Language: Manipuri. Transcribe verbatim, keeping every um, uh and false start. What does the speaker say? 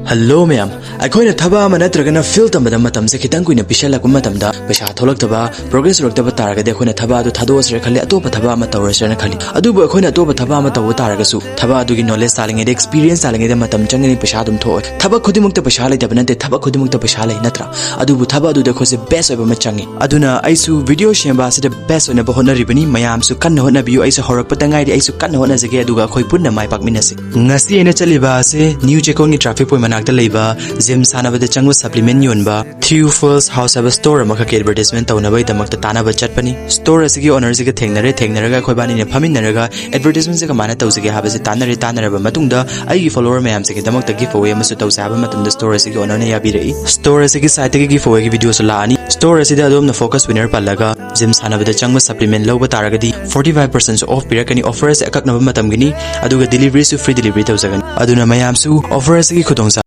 ꯍꯜꯂꯣ ꯃꯌꯥꯝ꯫ ꯑꯩꯈꯣꯏꯅ ꯊꯕꯛ ꯑꯃ ꯅꯠꯇ꯭ꯔꯒꯅ ꯐꯤꯜꯗ ꯇꯝꯕꯗ ꯃꯇꯝꯁꯦ ꯈꯤꯇꯪ ꯀꯨꯏꯅ ꯄꯤꯁꯜꯂꯛꯄ ꯃꯇꯝꯗ ꯄꯩꯁꯥ ꯊꯣꯛꯂꯛꯇꯕ, ꯄ꯭ꯔꯣꯒ꯭ꯔꯦꯁ ꯎꯔꯛꯇꯕ ꯇꯥꯔꯒꯗꯤ ꯑꯩꯈꯣꯏꯅ ꯊꯕꯛ ꯑꯗꯨ ꯊꯥꯗꯣꯛꯑꯁꯤꯔ ꯈꯜꯂꯤ, ꯑꯇꯣꯞꯄ ꯊꯕꯛ ꯑꯃ ꯇꯧꯔꯁꯤꯔꯅ ꯈꯜꯂꯤ꯫ ꯑꯗꯨꯕꯨ ꯑꯩꯈꯣꯏꯅ ꯑꯇꯣꯞꯄ ꯊꯕꯛ ꯑꯃ ꯇꯧꯕ ꯇꯥꯔꯒꯁꯨ ꯊꯕꯛ ꯑꯗꯨꯒꯤ ꯅꯣꯂꯦꯖ ꯇꯥꯜꯂꯤꯉꯩꯗ, ꯑꯦꯛꯁꯄꯤꯔꯤꯌꯦꯟꯁ ꯇꯥꯜꯂꯤꯉꯩꯗ ꯃꯇꯝ ꯆꯪꯒꯅꯤ, ꯄꯩꯁꯥ ꯑꯗꯨꯝ ꯊꯣꯛꯑꯣꯏ꯫ ꯊꯕꯛ ꯈꯨꯗꯤꯡꯃꯛꯇ ꯄꯩꯁꯥ ꯂꯩꯇꯕ ꯅꯠꯇꯦ, ꯊꯕꯛ ꯈꯨꯗꯤꯡꯃꯛꯇ ꯄꯩꯁꯥ ꯂꯩ, ꯅꯠꯇ꯭ꯔꯥ? ꯑꯗꯨꯕꯨ ꯊꯕꯛ ꯑꯗꯨꯗ ꯑꯩꯈꯣꯏꯁꯦ ꯕꯦꯁ ꯑꯣꯏꯕ ꯑꯃ ꯆꯪꯉꯤ꯫ ꯑꯗꯨꯅ ꯑꯩꯁꯨ ꯚꯤꯗꯤꯑꯣ ꯁꯦꯝꯕ ꯑꯁꯤꯗ ꯕꯦꯁ ꯑꯣꯏꯅꯕ ꯍꯣꯠꯅꯔꯤꯕꯅꯤ꯫ ꯃꯌꯥꯝꯁꯨ ꯀꯟꯅ ꯍꯣꯠꯅꯕꯤꯌꯨ꯫ ꯑꯩꯁꯨ ꯍꯧꯔꯛꯄꯗ ꯉꯥꯏꯔꯤ, ꯑꯩꯁꯨ ꯀꯟꯅ ꯍꯣꯠꯅꯖꯒꯦ, ꯑꯗꯨꯒ ꯑꯩꯈꯣꯏ ꯄꯨꯟꯅ ꯃꯥꯏ ꯄꯥꯛꯃꯤꯟꯅꯁꯤ꯫ ꯉꯁꯤ ꯑꯩꯅ ꯆꯠꯂꯤꯕ ꯑꯁꯤ ꯅ꯭ꯌꯨ ꯆꯦꯛꯀꯣꯟꯒꯤ ꯇ꯭ꯔꯥꯐꯤꯛ ꯄꯣꯏꯟ ꯃꯅꯥꯛꯇ ꯂꯩꯕ ꯖꯤꯝ ꯁꯥꯟꯅꯕꯗ ꯆꯪꯕ ꯁꯄ꯭ꯂꯤꯃꯦꯟ ꯌꯣꯟꯕ ꯊ꯭ꯌꯨ ꯐꯜꯁ ꯍꯥꯎꯁ ꯍꯥꯏꯕ ꯁ꯭ꯇꯣꯔ ꯑꯃꯈꯛꯀꯤ ꯑꯦꯗꯚꯔꯇꯤꯁꯃꯦꯟ ꯇꯧꯅꯕꯒꯤꯗꯃꯛꯇ ꯇꯥꯟꯅꯕ ꯆꯠꯄꯅꯤ꯫ ꯁ꯭ꯇꯣꯔ ꯑꯁꯤꯒꯤ ꯑꯣꯅꯔꯁꯤꯒ ꯊꯦꯡꯅꯔꯦ, ꯊꯦꯡꯅꯔꯒ ꯑꯩꯈꯣꯏꯕꯥꯅꯤꯅ ꯐꯝꯃꯤꯟꯅꯔꯒ ꯑꯦꯗꯚꯔꯇꯤꯁꯃꯦꯟꯁꯦ ꯀꯃꯥꯏꯅ ꯇꯧꯁꯤꯒꯦ ꯍꯥꯏꯕꯁꯦ ꯇꯥꯟꯅꯔꯦ꯫ ꯇꯥꯟꯅꯔꯕ ꯃꯇꯨꯡꯗ ꯑꯩꯒꯤ ꯐꯣꯂꯣꯋꯔ ꯃꯌꯥꯝꯁꯤꯒꯤꯗꯃꯛꯇ ꯒꯤꯐ ꯑꯋꯦ ꯑꯃꯁꯨ ꯇꯧꯁꯦ ꯍꯥꯏꯕ ꯃꯇꯝꯗ ꯁ꯭ꯇꯣꯔ ꯑꯁꯤꯒꯤ ꯑꯣꯅꯔꯅ ꯌꯥꯕꯤꯔꯛꯏ꯫ ꯁ꯭ꯇꯣꯔ ꯑꯁꯤꯒꯤ ꯁꯥꯏꯠꯇꯒꯤ ꯒꯤꯐ ꯑꯋꯦꯒꯤ ꯚꯤꯗꯤꯑꯣꯁꯨ ꯂꯥꯛꯑꯅꯤ꯫ ꯁ꯭ꯇꯣꯔ ꯑꯁꯤꯗ ꯑꯗꯣꯝꯅ ꯐꯣꯀꯁ ꯋꯤꯅꯔ ꯄꯜꯂꯒ ꯖꯤꯝ ꯁꯥꯟꯅꯕꯗ ꯆꯪꯕ ꯁꯄ꯭ꯂꯤꯃꯦꯟ ꯂꯧꯕ ꯇꯥꯔꯒꯗꯤ ꯐꯣꯔꯇꯤ ꯐꯥꯏꯚ ꯄꯥꯔꯁꯦꯟꯁꯨ ꯑꯣꯐ ꯄꯤꯔꯛꯀꯅꯤ꯫ ꯑꯣꯐꯔ ꯑꯁꯤ ꯑꯀꯛꯅꯕ ꯃꯇꯝꯒꯤꯅꯤ, ꯑꯗꯨꯒ ꯗꯤꯂꯤꯚꯔꯤꯁꯨ ꯐ꯭ꯔꯤ ꯗꯤꯂꯤꯚꯔꯤ ꯇꯧꯖꯒꯅꯤ꯫ ꯑꯗꯨꯅ ꯃꯌꯥꯝꯁꯨ ꯑꯣꯐꯔ ꯑꯁꯤꯒꯤ ꯈꯨꯗꯣꯡꯆꯥꯕ